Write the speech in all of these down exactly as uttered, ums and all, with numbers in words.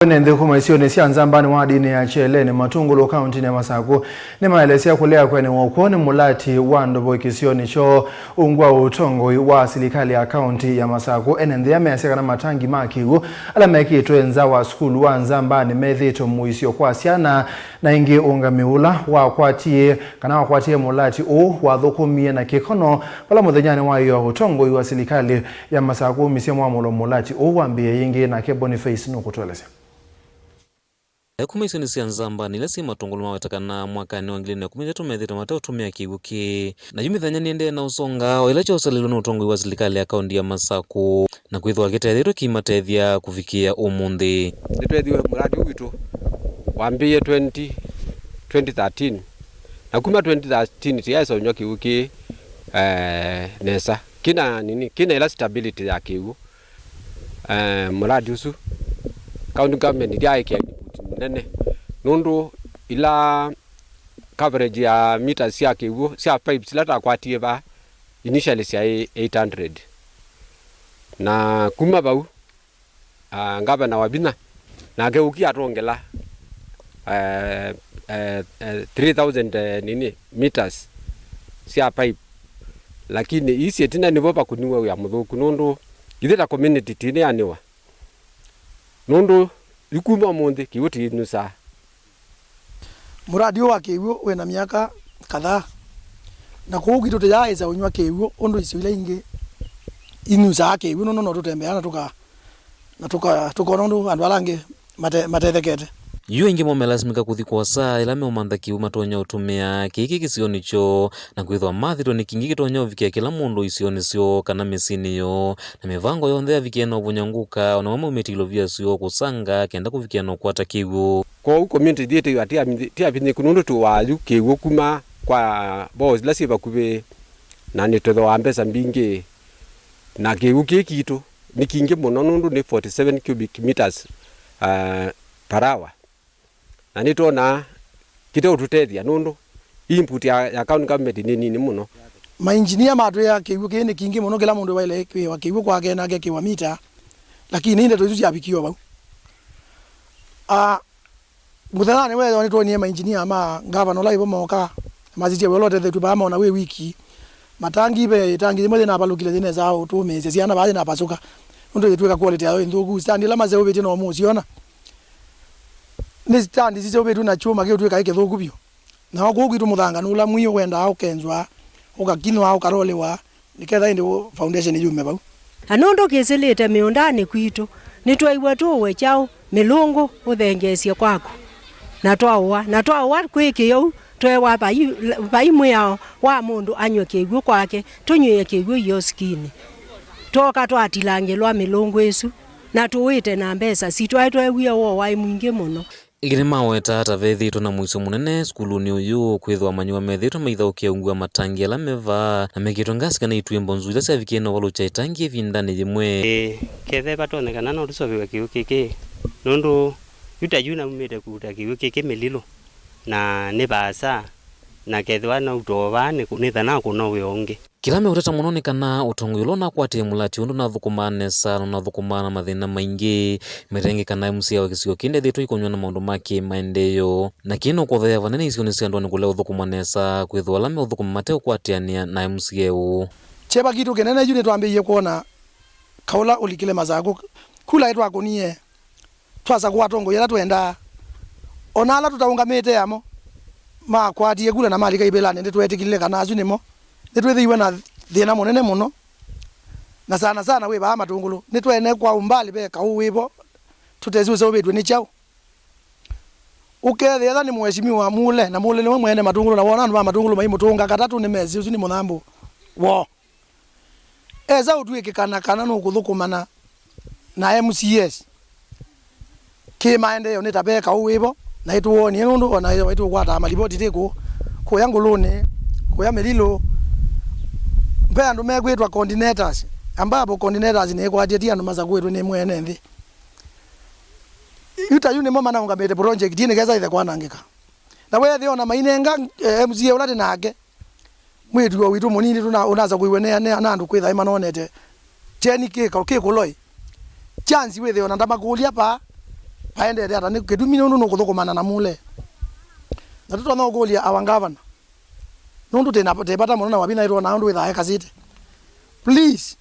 Ene nthĩ kuma isionĩ sya Nzambani wadinĩ ya Kyeleni, Matungulu, kauntinĩ ya Masaku, nĩmaelesya kũlea kũenewa kwoo nĩ mũlati wa ndovo kĩsionĩ kyoo ungu wa ũtongoi wa silikalĩ ya kaunti ya Masaku. Ene nthĩ aa measya kana matangi ma kĩw'ũ ala mekĩtwe nza wa sukulu wa Nzambani methĩĩtwe mũisyo kwa syana, na ĩngĩ ũũngamĩi ũla wakwatie, kana wakwatie mũlati ũũ wathũkũmie na kĩkono vala mũthenyanĩ wa ĩoo ũtongoi wa silikalĩ ya Masaku waumisye mwamũlo mũlati ũũ wambĩĩe yĩngĩ. Nake Boniface nũkũtũelesya. Kuma isionĩ sya Nzambani ila syĩ Matungulu maweta kana mwakanĩ wa ngili na ikũmi na itatũ methĩĩtwe mateũtũmĩa kĩw'ũ kĩĩ, na yu mĩthenya nĩendee na ũsonga o ĩla kyosalĩlwe nĩ ũtongoi wa silikalĩ ya kaunti ya Masaku, na kwĩthĩwa kĩtethĩtwe kĩimatethya kũvikĩĩa ũmũnthĩ. Nĩtweethiwe mũradi ũũ witũ wambĩĩe twenty, twenty thirteen, na kuma twenty thirteen tĩyaĩsa ũnyw'a kĩw'ũ kĩĩ, eh, nesa, kĩna nini, kĩna ĩla stability ya kĩw'ũ. Eh, mũradi ũsu, county government ndyaĩkĩa input nene, nũndũ ila coverage ya meters sya kĩw'ũ, sya pipes ila twakwatie vaa, initially syaĩ eight hundred. Na kuma vau, ah, ngavana wa vinya, nake ũki atwongela, eh, eh, eh, three thousand, eh, nini, meters sya pipe. Lakini ii syĩtina nĩvo vakũniwe wĩa mũthũku, nũndũ ithyĩ ta community tũnĩanĩwa. Nũndũ yu kuma ũmũnthĩ kĩw'ũ tũinyusaa. Mũradi ũyũ wa kĩw'ũ wĩ na myaka kadhaa, na kũu kwitũ tũyaaĩsa ũnyw'a kĩw'ũ ũndũ isio ila ingĩ inyusaa kĩw'ũ, nũndũ no tũtembeaa na tũka-, na tũka-, tũkona ũndũ andũ ala angĩ mate-, matethekete. Yu aingĩ moo melasimĩka kũthi kũasa ĩla meũmantha kĩw'ũ matonya ũtũmĩa kĩĩ kĩ kĩsionĩ kyoo, na kwĩthwa mathĩtwe nĩ kingĩ kĩtonya ũvikĩa kĩla mũndũ isionĩ syoo kana mĩsyĩnĩ yoo, na mĩvango yonthe yavikie na ũvũnyangũka, o namo maumĩtye ilovia syoo kũsanga kenda kũvikĩa na ũkwata kĩw'ũ. Kwoou community yitũ atiavinyĩku nũndũ tũwaa yu kĩw'ũ kuma kwa boreholes ila syĩ vakuvĩ, na nĩtũthooaa mbesa mbingĩ, na kĩw'ũ kĩĩ kitũ nĩ kingĩ mũno nũndũ nĩ forty seven cubic meters, ah, per hour. Na nĩtwonaa kĩteũtũtethya nũndũ input ya, ya county government nĩ nini mũno. Mainjinia matwĩa kĩw'ũ kĩĩ nĩ kingĩ mũno, kĩla mũndũ waĩle kwĩwa kĩw'ũ kwake na akekĩwa mita, lakini ndeto isu syavikie o vau. Ah, mũthenyanĩ wa ĩyoo nĩtwonie mainjinia ma ngavana ũla wĩvo mooka, masisya wĩa ũla ũtethetw'e vaa, mona wĩ wiki. Matangi, ve tangi yĩmwe yĩnavalũkile yĩnesaa ũtũmĩĩsya syana vaa yĩnapasũka, nũndũ yĩtw'ĩka quality yayo ĩ nthũku. Stand ila maseũvĩtye no mũsyona. Nĩ stand siseũvĩtw'e na kyũma kĩũtw'ĩka ĩ kĩthũku vyũ. Nao kũu kwitũ mũthanga nĩ ũla mwĩũ wendaa ũkenzwa, ũkakinywa, ũkarolĩwa, nĩ ketha ĩndĩ foundation yume vau. Na nũndũ kĩsĩlĩte mĩũndanĩ kwitũ, nĩtwaiw'a tũũwe kyaũ mĩlũngũ ũthengeesye kwaku, na twaũa. Na twaũa kwĩkĩĩa ũu, tweewa vai, vai mwĩao wa mũndũ anyw'e kĩw'ũ kwake, tũnyw'ĩe kĩw'ũ iosikinĩ. Twooka twatilangĩlwa mĩlũngũ ĩsu, na tũũĩte na mbesa sitũ, aĩ tweewie woo waĩ mwingĩ mũno. Ĩngĩ nĩmaweta ta vethĩĩtwe na mũisyo mũnene sukulunĩ ũyũ, kwĩthĩwa amanyĩw'a methĩĩtwe maithaũkĩa ungu wa matangi ala me vaa, na mekĩtwe ngasi kana ituĩmbo nzũũ ila syavikie na ũvalũkya ĩtangi ĩvindanĩ yĩmwe. Ĩĩ, kethe vatonyekana no tũseũvĩw'e kĩw'ũ kĩkĩ, nũndũ yu ta yu naumĩte kũuta kĩw'ũ kĩkĩ Mĩlilũ, na nĩ vaasa, na kethĩwa nautwa o vaa nĩ, nĩthana kũna wĩa ũngĩ. Kĩla meũteta mũno nĩ kana ũtongoi ũla ũnakwatie mũlati ũũ ndũnathũkũmaa nesa na ũnathũkũmaa na mathĩna maingĩ. Metengĩ kana M C A wa kĩsio kĩĩ ndethĩĩtwe ikonywa na maũndũ ma kĩ-maendeeo, na kĩĩ no kũtheea vanene isionĩ sya ndũanĩ kũlea ũthũkũma nesa, kwĩthĩwa ala meũthũkũma mateũkwatĩanĩa na M C A ũũ. Kyeva kitũ kĩnene yu nĩtwambĩĩie kwona kaũla ũlikile Masakũ. Kula ĩtwakũnie, twasakũa atongoi ala twendaa. O na ala tũtaũngamĩte amo makwatie kula na malika ivĩlanĩ, nĩtweetĩkĩlile kana asu nĩmo. Nĩtwĩthĩiwe na thĩna mũnene mũno, na sana sana wĩ vaa Matũngũlũ. Nĩtwene kwa umbali ve kaũ wĩvo, tũtesĩ ũseũvĩtw'e nĩ kyaũ. Ũkethĩa ethwa nĩ mũheshimiwa Mule, na Mule nĩwe mwene Matũngũlũ, na wona andũ ma Matũngũlũ maimũtũnga katatũ, nĩmesĩ ũsu nĩ mũthambũ woo. Esa ũtw'ĩkĩkana kana nũkũthũkũmana na M C As kĩ-maendeeo, nĩ ta ve kaũ wĩvo, na ĩtũwonie nũndũ o na ĩtũkwataa malivoti tĩ kũũ, kũya Ngũlũnĩ, kũya Mĩlilũ. Ve andũ mekwĩtwa coordinators, ambapo coordinators nĩĩkwatie ti andũ masakũĩtwe nĩ mwene nthĩ. Yu ta yu nĩmo manaũngamĩte project ii nĩ kesa ĩthe kwanangĩka. Na weethĩa o na mainenga, eh, M C A ũla tĩ nake, mwĩĩtu o witũ mũnini tũna-, ũnasakũiwe nĩ, nĩ, na andũ kwĩtha ĩmanonete. Kyeni kĩ ka-, kĩ kũloi. Chance wĩthĩe o na ndamakũlya vaa. Aendete ata? Nĩ kĩtumi nũndũ nũkũthũkũmana na Mule. Na tũtonya ũkũlya our governor. Nũndũ tena tebata mũno na wavinya ĩtwona ũndũ wĩthaa ekasĩte. Please,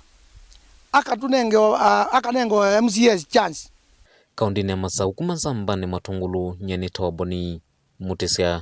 akatũnenge o- a- akanenge o M C As chance. Kaũndĩnĩ ya Masaũ kuma Sambanĩ Matũngũlũ, nyie nĩ Toboni Mũtĩsya.